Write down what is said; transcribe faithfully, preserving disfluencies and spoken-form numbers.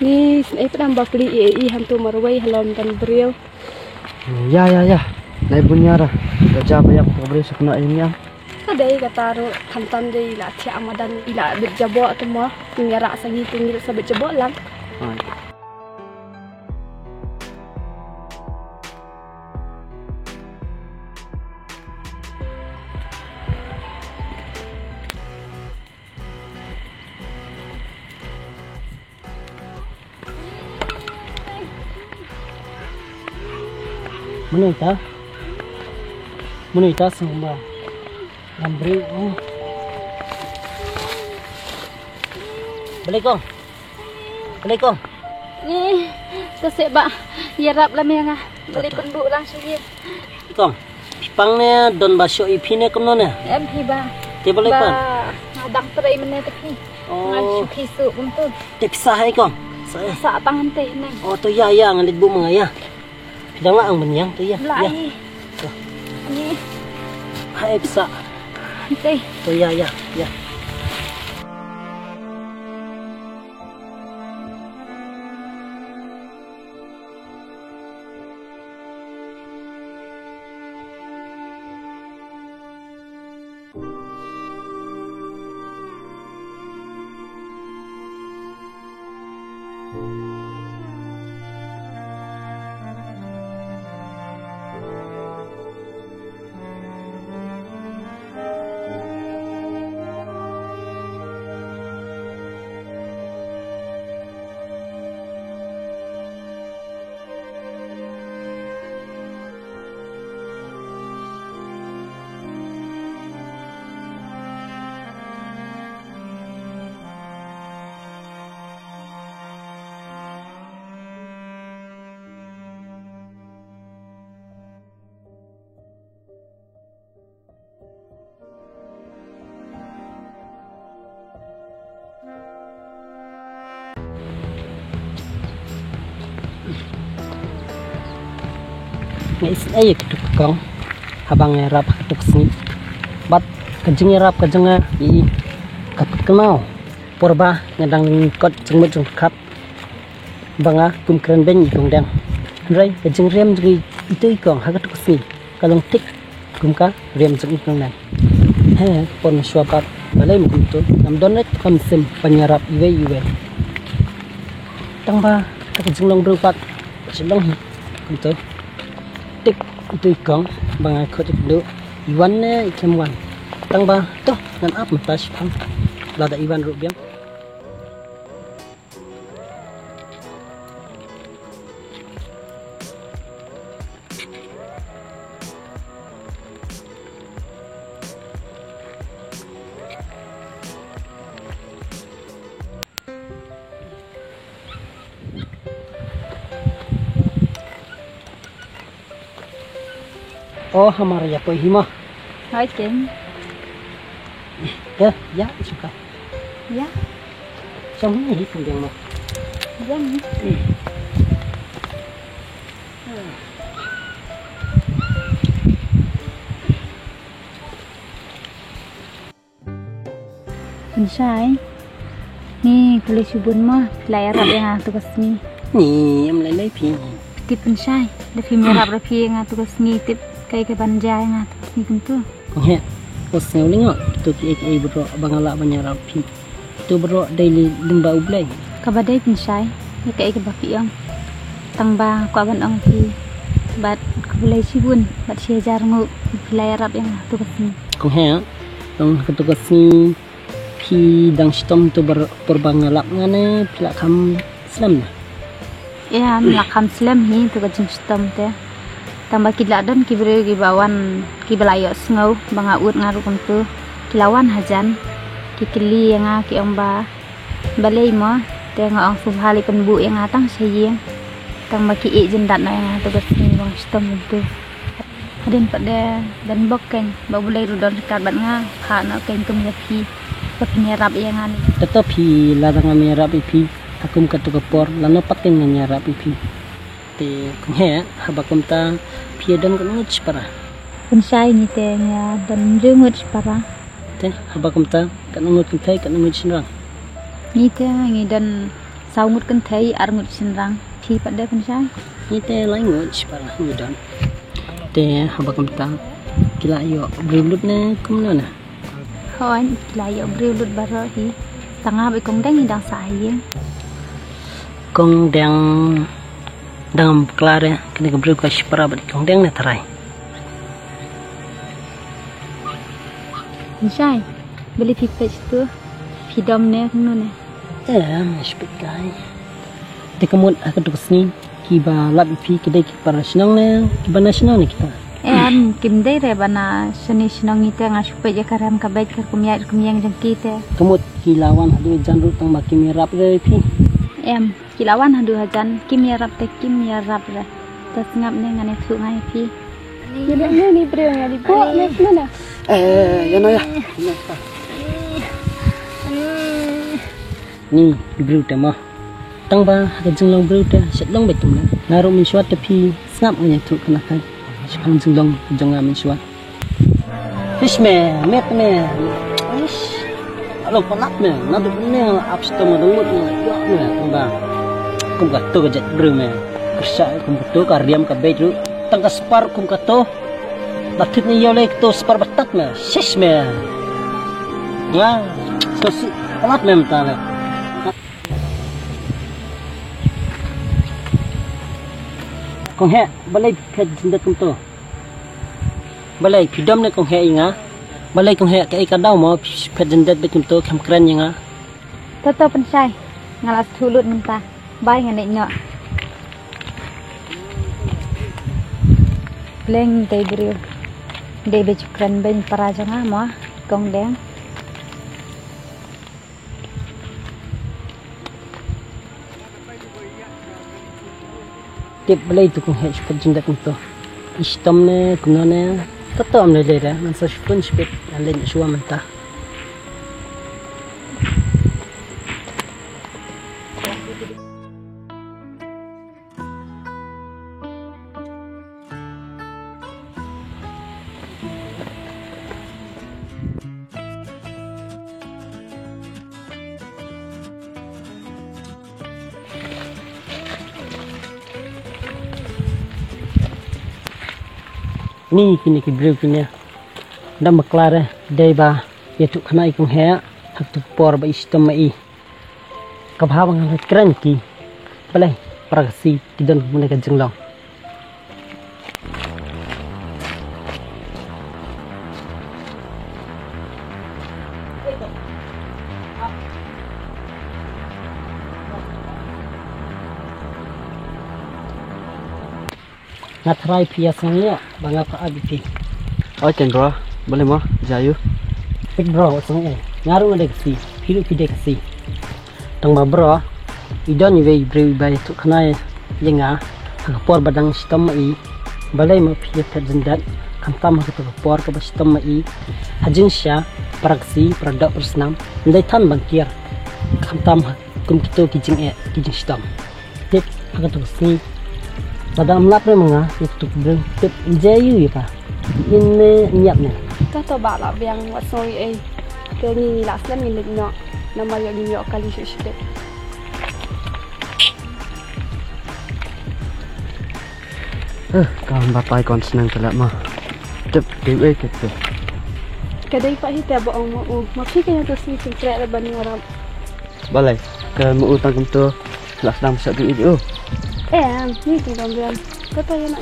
Ih, sngewbha pdem bapli i i hantu marwei halom dan briew. Ya, ya, ya. Nai bunyara. Ka ja ba yak ka briew sakna i niam. Ka dei kata ruh khamtam dei la thiah madan i la bit jabok tu mo. Ngera sangi tu ngera sabit jabok lang. Ai. Mano ita? Mano ita sumba? Lambre, oh. Balik ko. Balik ko. Ni, tasik ba. Yarap lah mia nga. Balik pendu lang sini. Kong, phi pang ne don ba shoh ïa phi ne kumno ne? Em phi ba. Te ba lei pan? Ba nga dang trei mynne te phi. Oh. Nga shu khi su kumtu. Te pisa hai kong. Sa. Sa tang hante ne. Oh, to ïa ïa nga leit buh ma nga ïa. Phi dang la ang ban ïa to ïa. La ïa. Ai. To. Ni. Hai pisa. Hante. To ïa ïa ïa. Nga isynei ïa kito ki kong haba nga ïarap ha kato ka sngi. Bad ka jingïarap ka jong nga i ka pynkynmaw por ba nga dang kot jingmut jingpyrkhat ba nga kum kren beiñ i kong dang. Hynrei ka jingriam jong i ito i kong ha kato ka sngi ka long thik kum ka riam jong i kong dang. He, por mynshuwa pat balei ma kumto, ngam don re ka mynsiem ban ïarap iwei iwei. Tang ba ka jinglong briew pat ka jinglong hi kumto. Tik ito i kong ba nga khot ïa kynduh i wan ne i khlem wan. Tang ba to ngan ap mynta shiphang lada i wan ruh biang. Oh, hamar ïa poi hi ma. Hai ken. Ya, ya, suka. Ya. Shong hi hi kum biang ma. Biang. Pynshai. Ni khublei shibun mo, phi la ïarap ïa nga tu ka sngi. Ni em lei lei phi. Phi tip Pynshai, da phim ïarap da phi ïa nga tu ka sngi, tip kaei kaban jia ïa nga tu ka sngi kumtu. Kong heh, ko sngew lyngngoh, tu kiei kiei baroh ba nga lah ban ïarap phi. Tu baroh dei lei lyngba U Blei. Kaba dei Pynshai, ïa kaei kaba phi ong. Tang ba kwah ban ong phi. Bad khublei shibun, bad shi hajar nguh, phi la ïarap ïa nga tu ka sngi. Kong heh, Tang ha kato ka sngi phi dang shitom to por ba nga lap nga ne phi la kham slem na? Ïa, nga la kham slem hi to ka jingshitom te. Tang ba ki la don ki briew kiba wan kiba la ïohsngew ba nga ud nga ruh kumto. Ki la wan hajan ki kylli ïa nga ki ong ba balei mo te nga ong sngewbha leit pynbuh ïa nga tang sha ïing. Tang ba ki ïeh jyndat noh ïa nga to ka sngi ba nga shitom kumto. Hadien pat de don bok keiñ ba U Blei ruh don ryngkat bad nga, kha noh keiñ kum ïa phi ba phin ïarap ïa nga ne. Te to phi lada ngam ïarap ïa phi ha kum kato ka por lano pat keiñ ngan ïarap ïa phi. Te kong heh, haba kumta phi ïa don katno ngut shipara? Pynshai ngi te ngi ïa don hynriew ngut shipara. Te haba kumta katno ngut kynthei katno ngut shynrang? Ngi te ngi don Saw ngut kynthei, ar ngut shynrang. Phi pat de, Pynshai? Ngi te lai ngut shipara ngi don. Te haba kumta ki la ïoh briew lut ne kumno ne? Hooid, ki la ïoh briew lut baroh hi. Tang nga bad i Kong Deng ngi dang sah ha ïing. Kong Deng dang bakla re, kane ka briew ka shipara bad i Kong Deng ne tharai. Pynshai, balei phi peit shatu? Phi dom ne kumno ne? Em, nga shu peit kai. Te ka mut ha katu ka sngi kiba lap ïa phi ki dei ki para shnong ne kiba na shnong ne kita? Em, kim dei re ba na shane shnong, ngi te nga shu peit ïa ka rem ka beit ka kum ïaid kum ïeng jong ki te. Ka mut ki la wan haduh jan ruh tang ba kim ïarap re phi? Em, ki la wan haduh hajan, kim ïarap te kim ïarap re. Te sngap ne, ngan ïathuh nga ïa phi. Ni, ni, ni, ni briew nga di bok ne, ne, ne. Eh, ïa no ïa. Ni briew te mo. Tang ba ha ka jinglong briew te shet long beit kumne. Nga ruh mynshuwa te phi sngap ngan ïathuh kane kai. Shaphang jinglong jong nga mynshuwa. Hish me, met me. Hish. Alo palat me, naduh ne ap shitom nga dang mut me. Ïoh me, tang ba. Kum kato ka jait briew me. Kyrsha kum kato ka riam ka beit ruh. Tang ka spar kum kato. Ba thit ne ïoh lei kato spar ba tat me. Shish me. Nga. Sngewsih palat me mynta le. Kong Heh, balei phi phet jyndet kumto? Balei phi dom ne Kong Heh ïa nga? Balei Kong Heh kaei ka daw mo phi phet jyndet beit kumto, khlem kren ïa nga? To to Pynshai, nga la sngewthuh lut mynta. Bye, ngan leit noh. Pleng te briew. Dei ba ju kren beiñ para jong nga mo, Kong Deng. Tip balei tu Kong Heh shu phet jyndet kumto. I shitom ne kumno ne. Kato ym lei lei re, ngan sa shu pun shu peit, ngan leit shuwa mynta. Ni kine ki briew kine. Dang bakla re, dei ba ïathuh khana ïa i Kong Heh ha kato ka por ba i shitom ma i. Ka bha ba ngan leit kren ki. Balei para Khasi ki don kumne ka jinglong. Nga tharai phi ïa sngewthuh ba nga pha ap ïa phi. Oi ken bro, balei mo, jia aiu? Peit bro, sngewthuh. Nga ruh nga dei Khasi, phi ruh phi dei Khasi. Tang ba bro, i don iwei i briew iba ïathuh khana ïa nga ha ka por ba dang shitom ma i. Balei mo phi ïa phet jyndet khamtam ha kato ka por kaba shitom ma i. Ha jingshisha para Khasi, para doh para snam, ym dei than ban kiar khamtam ha kum kito ki jingeh ki jingshitom. Tip ha kato ka sngi. Lada ym lap re ma nga ïa kato ka briew, tip ym jia aiu ïa ka. Im ne im ïap ne. Kato ba lah biang, wat sngew ei. Te ngi ngi lah slem, ngin leit noh. Namar ïoh ngin ïoh kali shuh shuh. Eh, ka batai kon shnong ka lap ma. Tip dei ei kito. Ka dei pat hi te ba ong ma u. Ma phi ka ïa to sngi sngewtreh re ban ïarap. Balei ka ma u tang kumto. Lah sdang sa tu i u. Em, ni tu dang biang. Kata ïa na.